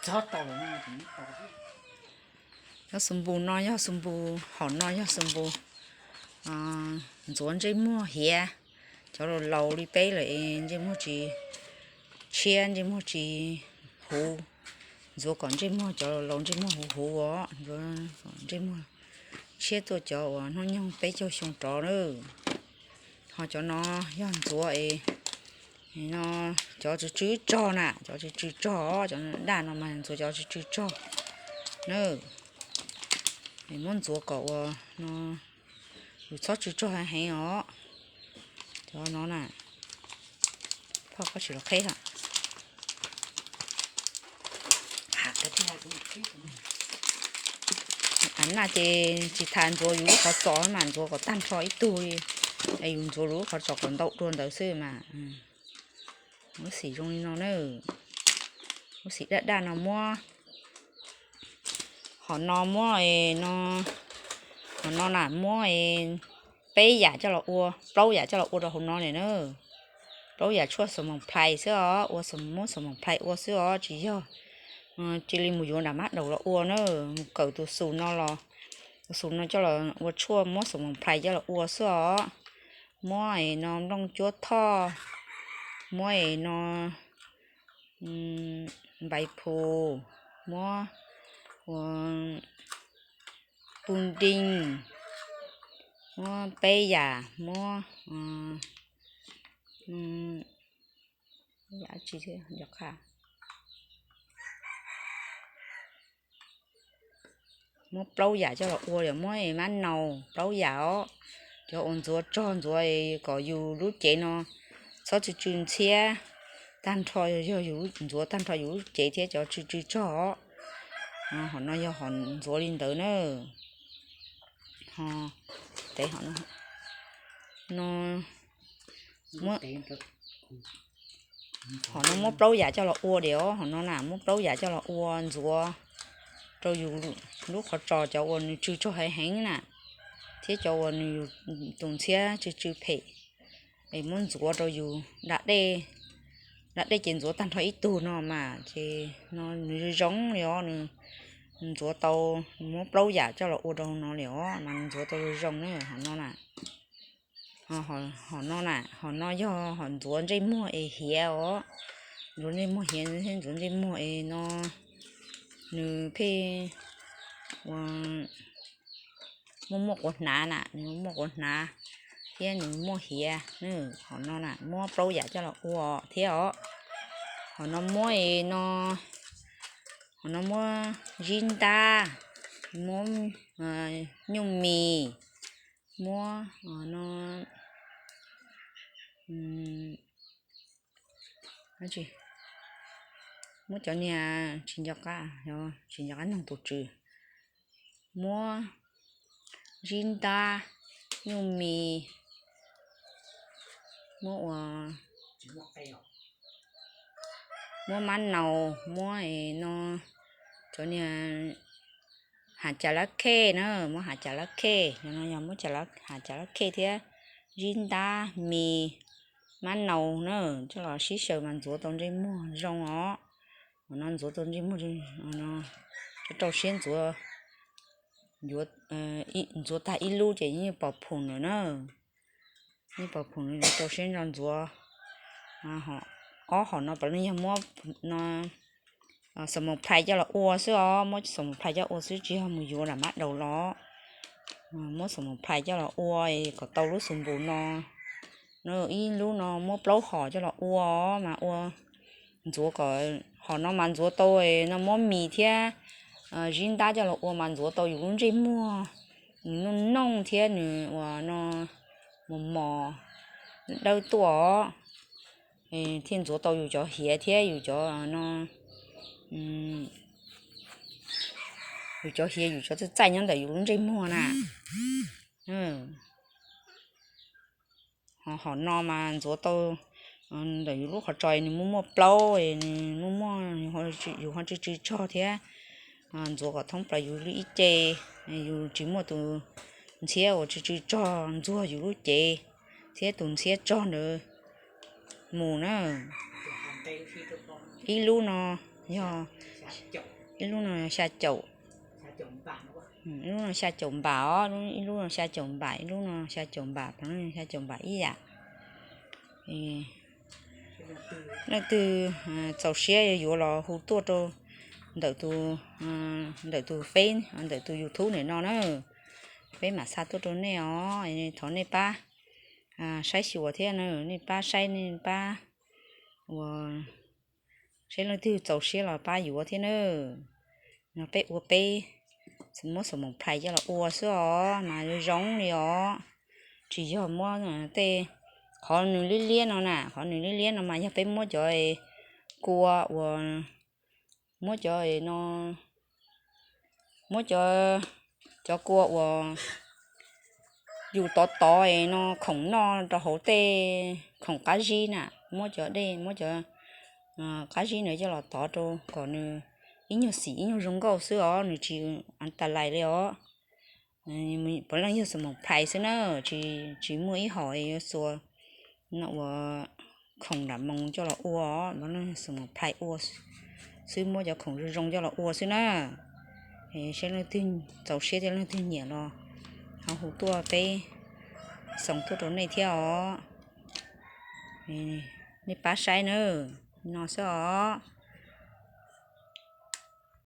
Cov xus npus no yog xus npus, hom no yog xus npus ntxuav ntsej muag hiav. Cov laus laus li peb lawm es ntsej muag tsis tshiab, ntsej muag tsis huv. Ntxuav kom ntsej muag, cov laus laus ntsej muag huv huv os, ntxuav kom ntsej muag tshiab tuaj cov uas hnub nyoog peb caug xyoo rov na. Ho cov no yog ntxuav es, no, cov tsw tsw tsog na, cov tsw tsw tsog, cov daj no mas ntxuav cov tsw tsw tsog na. Muab ntxuav kom uas no yus txhob tsw tsog heev heev os. Cov no na, phoj koj tsis los qheb. Av na ces tsis tas ntxuav yus lub qhov txos mas ntxuav kom tag nrho ib tug li, es yus ntxuav lub qhov txos kom ntau dua ntawd xwb mas. Lub xim zoo li no na, lub xim daj daj no muab, hom no muab, hom no na muab peb yam coj los ua, plaub yam coj los ua rau hauv no li na. Plaub yam tshuaj xav moos plhais xwb os, ua muab xav moos plhais ua xwb os, tsis yog cia li mus yuav nram mab daum los ua na. Mus kawm tus xus no los, tus xus no coj los ua tshuaj muab xav moos plhais coj los ua xwb os. Muab es no nplooj cuab thoj, muab es no npais phus, muab ua pus nreeg, muab peb yam, muab muab plaub yam coj los ua li, muab mab naus plaub yam os. Cov uas ntxuav tsog ntxuav kom yus lub cev no txhob tsw tsw ntxhiab, tag nrho yog yus ntxuav tag nrho yus lub cev thiab cov tsw tsw tsog os. Hom no yog hom ntxuav li ntawd na. Ho, no, hom no muab plaub yam coj los ua li os, hom no na muab plaub yam coj los ua ntxuav rau yus lub qhov tsos cov uas nws tsw tsog heev heev na, thiab cov uas nws yus tus ntxhiab tsw tsw phem, es muab ntxuav rau yus da dej, da dej ces ntxuav tag nrho ib tug no mas ces no nws zoo zoo li os, nws ntxuav tau, muab plaub yam coj los ua rau no li os mas nws ntxuav tau zoo zoo na hom no na. Hom no na, hom no yog hom ntxuav ntsej muag es hiav os. Ntxuav ntsej muag hiav thiab ntxuav ntsej muag es no nws pheej ua muaj muaj quav hnav na, nws muaj quav hnav thiab nws muaj hiav. Hom no na muab plaub yam coj los ua thiab os. Hom no muab es no, hom no muab zib ntab, muab nyuj mis, muab no, muab cov niag tsis nco qab, tsis nco qab noog tus tswv, muab zib ntab, nyuj mis, muab ua, muab mab naus, muab es no cov niag hav cas lab khej na, muab hav cas lab khej, no yog muab hav cas lab khej thiab zib ntab, mis, mab naus na, coj los sib xyaw mas ntxuav tau ntsej muag zoo os. Hom no ntxuav tau ntsej muag, rau siab ntxuav, ntxuav tag ib lub ces yeej pos phum lawm na. Yeej pos phum, rau siab ntso ntxuav. Ob hom no puav leej yog muab no xav moos plhais coj los ua xwb os, muab xav moos plhais coj ua xwb tsis yog mus yuav lam mab daus los. Muab xav moos plhais coj los ua kom tau lub xus npus no. Ib lub no muab plaub hom coj los ua mas ua ntxuav kom, hom no mas ntxuav tau no muab mis thiab zib ntab coj los ua mas ntxuav tau yus lub ntsej muag nws nooj nooj thiab nws ua no mos mos dawb tuaj os. Thiaj ntxuav tau yus cov hiav thiab yus cov no, yus cov hiav yus cov txaij txaij nyob ntawm yus lub ntsej muag na. Ho hom no mas ntxuav tau ntawm yus lub qhov tsos nws muaj muaj plaub, nws muaj muaj, yus ho tsw tsw tsog thiab. Ntxuav kom thoob plaws yus lub ib ce, yus tsis muaj tus ntxhiab uas tsw tsw tsog ntxuag yus lub cev thiab tus ntxhiab tsog ntawd mus na. Ib lub no Yog ib lub no xya caum, ib lub no xya caum npam os, ib lub no xya caum npam, ib lub no xya caum npam, xya caum npam ib yam. Leej twg txaus siab yuav los hu tuaj rau ntawm tus, ntawm tus Face, ntawm tus YouTube ntawm no na, peb mam xa tuaj rau nej os. Thov nej pab saib xyuas thiab na, nej pab saib, nej pab ua, saib leej twg txaus siab los pab yuav thiab na. No peb ua peb muab xaum moos plhais coj los ua xwb os, mas zoo li os. Tsis yog muab tej qhov nws liab liab no na, qhov nws liab liab no mas yog peb muab cov kua uas, muab cov no, muab cov, cov kua uas yus tov tov no khoom noj rau hauv tej khoom qab zib na, muab cov dej, muab cov qab zib ntawd coj los tov rau kom nws ib nyuag xim ib nyuag zoo nkauj xwb os, nws tsis tas lais li os. Puav leej yog xaum moos plhais xwb na, tsis muaj ib hom yuav xuas no ua khoom nram moos coj los ua, puav leej xaum moos plhais ua xwb, muab cov khoom zoo zoo coj los ua xwb na. Saib leej twg txaus siab thiab leej twg nyiam los ho hu tuaj peb xaus tuaj rau nej thiab os. Nej pab saib na, no xwb os.